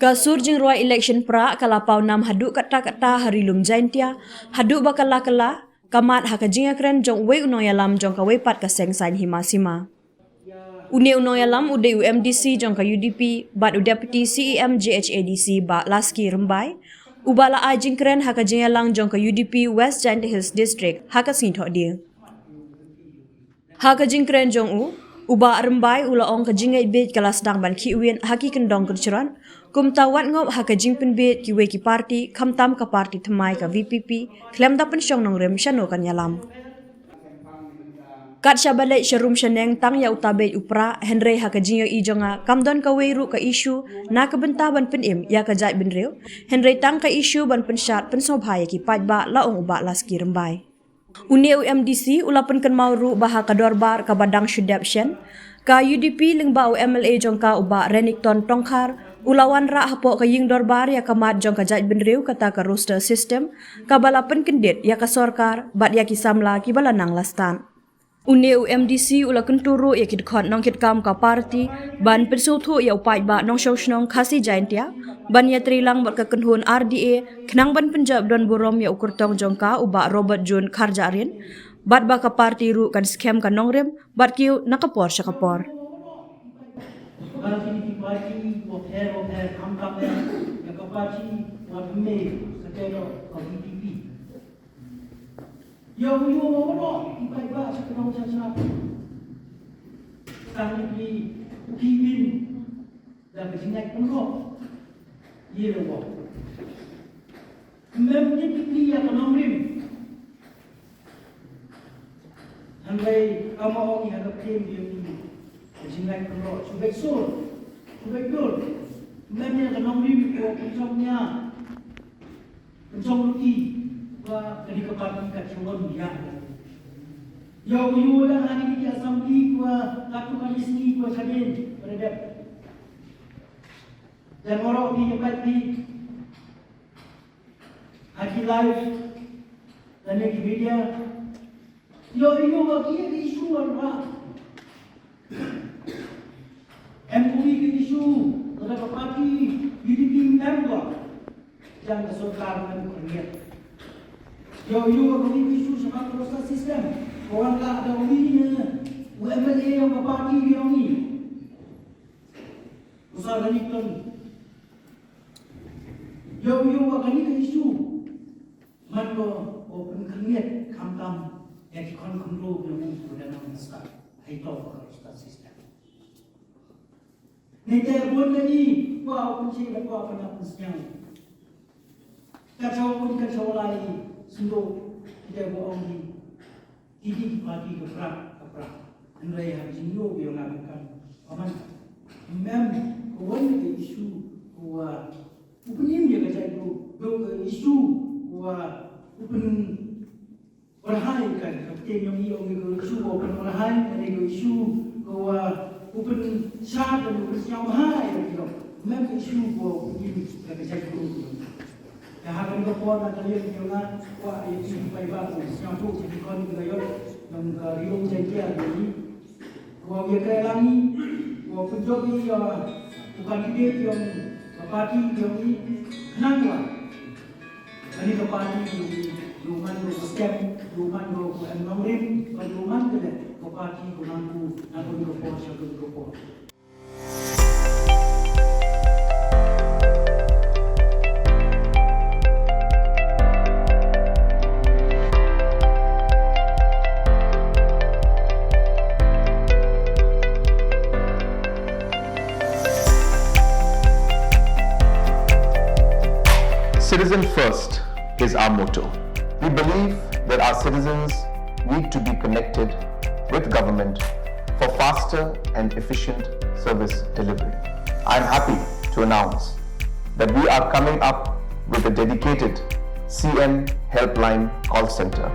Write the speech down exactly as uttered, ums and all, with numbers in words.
Ka sur jingrwai election prah ka la paw nam haduh katta katta ha Ri Lum Jaintia, haduh ba ka la ka la ka mat ha ka jingïakren jong uwei u nongïalam jong kawei pat ka seng saiñ hima sima. Une u nongïalam u dei u M D C jong ka U D P bad u Deputy C E M J H A D C Bah Laskie Rymbai, uba la ai jingkren ha ka jingïalang jong ka U D P West Jaintia Hills District ha ka sngi Thohdieng. Ha ka jingkren jong u, u Bah Rymbai u la ong ka jingngeit bieit ka la sdang ban khih win ha ki kyndong kynshrong, kumta wat ngop ha ka jingpynbieit kiwei ki party, khamtam ka party thymmai ka V P P, khlem da pynshong nongrim shano kan ïalam. Kat shaba leit sha rum sha neng tang ïa uta beit u prah, hynrei ha ka jingïohi jong nga kam don kawei ruh ka issue na ka bynta ban pynim ïa ka jaitbynriew, hynrei tang ka issue ban pynshad pynsngewbha ïa ki paidbah, la ong u Bah Laskie Rymbai. Une u M D C u la pynkynmaw ruh ba ha ka dorbar kaba dang shu dep shen, ka U D P lyngba u M L A jong ka u Bah Renikton Tongkhar u la wanrah hapoh ka ïing dorbar ïa ka mat jong ka jaitbynriew kata ka roster system, kaba la pynkyndit ïa ka sorkar bad ïa ki samla kiba la nang la stad. Une u M D C u la kyntu ruh ïa ki dkhot nongkitkam ka party ban pynsngewthuh ïa u paidbah nongshong shnong Khasi Jaintia ban ïatreilang bad ka kynhun R D A khnang ban pynjop don burom ïa u kyrtong jong ka u Bah Robert June Kharjahrin, bad ba ka party ruh kan skhem ka nongrim bad kiew na ka por sha ka por. Ïa u ïoh ba u noh ki paidbah sha ka nong sha sha. Tang ïa ki, u ki win da ka jinglait pynroh. Ïa u ong, mem ïa ki, ïa ka nongrim. Hynrei ka ma ong ïa ka ktien ïa ki, ka jinglait pynroh. Shu beit sur, shu beit dur. Mem ïa ka nongrim ko pynjong ïa. Pynshong ruh ki ba ka dei ka party ka chawon ïa. Ïa u ïoh da ha kine ki assembly ko katto katne sngi ko shadien ba la dep. Jan waroh phi ïa peit phi ha ki live lane ki media. Ïoh, ïoh ba ki ïa ka issue ar ba. Em kawei ka issue lada ka party U D P em ba jan ka sorkar em khyndiat. Ïoh, ïoh ba kawei ka issue shaphang ka roster system. Ka wan ka da uwei u M L A jong ka party jong ngi. U Sir Renikton. Ïoh, ïoh ba kane ka issue man ko u pynkhyndiat khamtam ïa ki khon khynroo jong u, u da nang stad hei to ka roster system. Ngi te bun na i kwah u pynshai da kwah pynap pynsngew. Ka chaw bun ka chaw lai sngewthuh kita ba ong hi. Ki dei ki party ka prah ka prah. Hynrei ha ka jingïoh ïa nga ka kam. Paman. Mem ka wan ka issue ka wa u pynim ïa ka jaitbynriew, ka issue ka wa u pynwahai ka, ka ktien jong ngi ong ka issue ka wa u pynwahai, ka issue ka wa u pynshad, u pynsngewbha ïa ki lok. Mem ka issue ka wa u pynim ïa ka jaitbynriew. Te ha kane ka por na ka liang jong nga, kwah ïa ki paidbah ban sngewthuh ïa ki khon ki la ïoh, nang ka Ri Lum Jaintia jong ngi. Kwah ïa ka lang ngi, kwah pynjop ïa u candidate jong ka party jong ngi, khnang ba kane ka party jong ngi, ïoh man ka step, ïoh man ka em nongrim, bad ïoh man ka leh ka party ka nangku, na kane ka por sha kane ka por. Citizen first is our motto. We believe that our citizens need to be connected with government for faster and efficient service delivery. I am happy to announce that we are coming up with a dedicated C M Helpline call center.